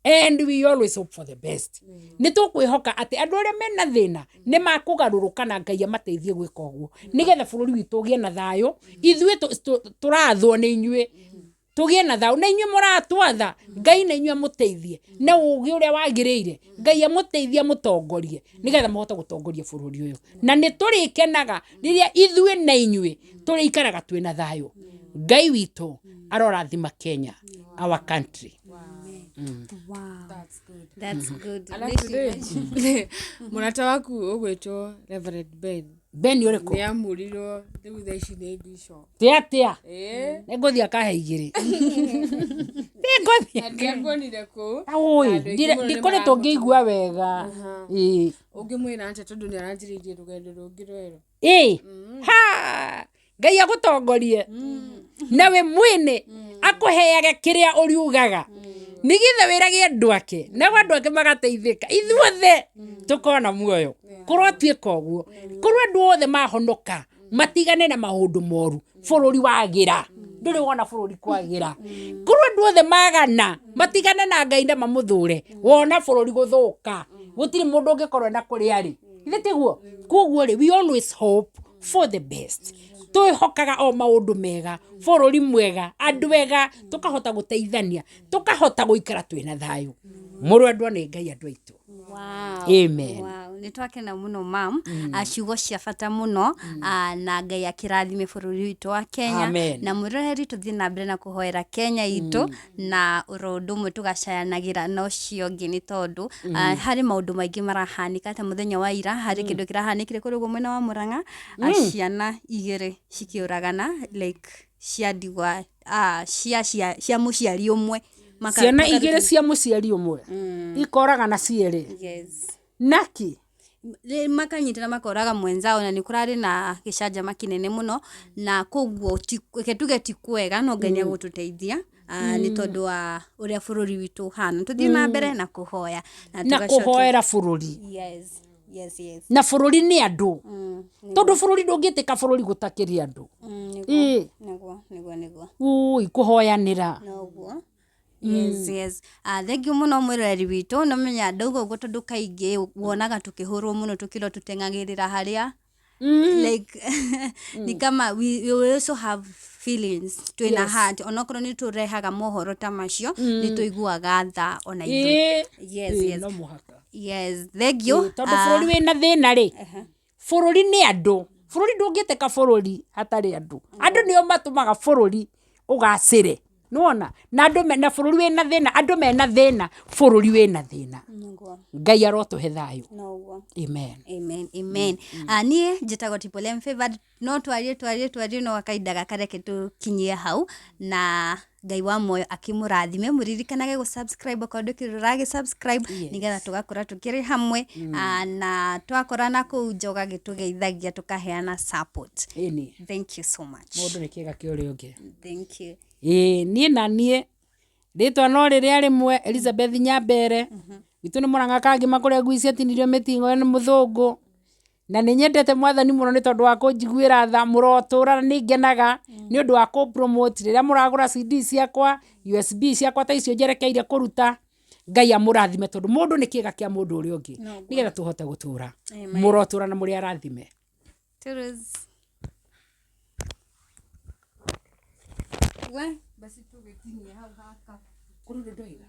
And we always hope for the best. Nĩ tũkwĩhoka atĩ andũ arĩa mena thĩna nĩ makũgarũrũka, na Ngai amateithie gwĩka ũguo, nĩgetha bũrũri witũ ũgĩe na thayũ. Ithuĩ tũrathwo nĩ inyuĩ. Tũgĩe na thayũ. Na inyuĩ mũratwatha, Ngai na inyuĩ amũteithie na ũgĩ ũrĩa wagĩrĩire. Ngai amũteithie amũtongorie nĩgetha mũhote gũtongoria bũrũri ũyũ. Na nĩ tũrĩkenaga rĩrĩa ithuĩ na inyuĩ tũrĩikaraga twĩna thayũ. Ngai witũ arorathima Kenya, our country. Wow. That's good. That's good. Alafu rĩ, mũrata waku ũgwĩtwo Reverend Ben Ben ũrĩkũ? nĩ amũrirwo rĩu thaa ici nĩ bishop. Ti atĩa? Ĩĩ. Nĩ ngũthiĩ akahe igĩrĩ. Nĩ ngũthiĩ. Na ndiakuonire kũu. Oi, Na andũ aingĩ mũno nĩ ndikũrĩ tũngĩigua wega. Ĩĩ. Ũngĩmwĩra atĩa tondũ nĩ aranjĩrĩirie rũgendo rũngĩ rwerũ. Ĩĩ. Ha! Ngai agũtongorie. Nawe mwene akũheage kĩrĩa ũriugaga. Nĩgetha wĩrage andũ ake, nao andũ ake magateithĩka. Ithuothe tũkona muoyo. Kũrotuĩka ũguo. Korwo andũ othe mahonoka, matigane na maũndũ moru, bũrũri wagĩra. Ndũrĩ wona bũrũri kwagĩra. Korwo andũ othe magana, matigane na Ngai na mamũthũre, wona bũrũri gũthũka. Gũtirĩ mũndũ ũngĩkorwo na kũrĩa arĩ. Githĩ tiguo? Koguo rĩ, we always hope for the best. Twĩhokaga o maũndũ mega, bũrũri mwega, andũ ega, tũkahota gũteithania, tũkahota gũikara twĩna thayũ. Mũrwendwo nĩ Ngai andũ aitũ. Wow. Amen. Wow. Nĩ twakena mũno mam. Ciugo cia bata mũno. Na Ngai akĩrathime bũrũri witũ wa Kenya. Amen. Na mwĩroreri tũthiĩ na mbere na kũhoera Kenya itũ na oro ũndũ ũmwe tũgacayanagĩra na ũcio ũngĩ nĩ tondũ harĩ maũndũ maingĩ marahanĩka ta mũthenya wa ira harĩ kĩndũ kĩrahanĩkire kũrĩa ũguo mwena wa Mũrang'a. Ciana igĩrĩ cikĩũragana like cia ndigwa cia mũciari ũmwe. Ciana igĩrĩ cia mũciari ũmwe ikoragana cierĩ. Yes. Naki? Makanyitana makoraga mwenzao na nĩ kũrarĩ na gĩcanjama kĩnene mũno na koguo reke tuge ti kwega no Ngai nĩ egũtũteithia nĩ tondũ wa ũrĩa bũrũri witũ ũhana. Tũthiĩ na mbere na kũhoya na kũhoera bũrũri. Yes. Yes, yes. Na bũrũri nĩ andũ. Tondũ bũrũri ndũngĩtĩka bũrũri gũtakĩrĩ andũ. Nĩguo, nĩguo, nĩguo, nĩguo. Ui, kũhoyanĩra. Noguo. Yes, yes. Thank you mũno mwĩroreri witũ. No menya ndauga ũguo tondũ kaingĩ wonaga tũkĩhũrwo mũno tũkĩrwo tũteng'agĩrĩra harĩa. Like, ni kama we also have feelings twĩna heart onokorwo nĩ tũrehaga mohoro ta macio nĩ tũiguaga tha ona ithuĩ. Yes, yes. No mũhaka. Yes, thank you. Tondũ bũrũri wĩna thĩna rĩ, bũrũri nĩ andũ. Bũrũri ndũngĩtĩka bũrũri hatarĩ andũ. Andũ nĩo matũmaga bũrũri ũgacĩre. Nĩwona? Na andũ mena bũrũri wĩna thĩna, andũ mena thĩna, bũrũri wĩna thĩna. Nĩguo. Ngai arotũhe thayũ. Noguo. Amen. Amen, amen. Niĩ njĩtagwo Triple M Favored. No twarie, twarie, twarie no kahinda gaka reke tũkinyie hau na Ngai wa muoyo akĩmũrathime. Mũririkanage gũ subscribe okorwo ndũkĩrĩ ũragĩ subscribe nĩgetha tũgakora tũkĩrĩ hamwe. Na twakorana kũu nja ũgagĩtũgeithagia tũkaheana support. Ĩni. Thank you so much. Mũndũ nĩ kĩga kĩa ũrĩa ũngĩ. Thank you. Ĩĩ, niĩ na niĩ rĩtwa no rĩrĩa rĩmwe Elizabeth Nyambere. Gwitũ nĩ Mũrang'a Kangima kũrĩa ngui ciatinirio mĩting'oe nĩ mũthũngũ. Na nĩ nyendete mwathani mũno nĩ tondũ wa kũnjiguĩra tha, mũrotũra na nĩ ngenaga nĩ ũndũ wa kũ promote rĩrĩa mũragũra CD ciakwa, USB ciakwa ta icio njerekeire kũruta. Ngai amũrathime tondũ mũndũ nĩ kĩga kĩa mũndũ ũrĩa ũngĩ. Nĩgetha tũhote gũtũra. Mũrotũra na mũrĩ arathime. Toodles. We, Basi tũgĩtinie hau haka. Kũrĩ ũndũ ndoiga.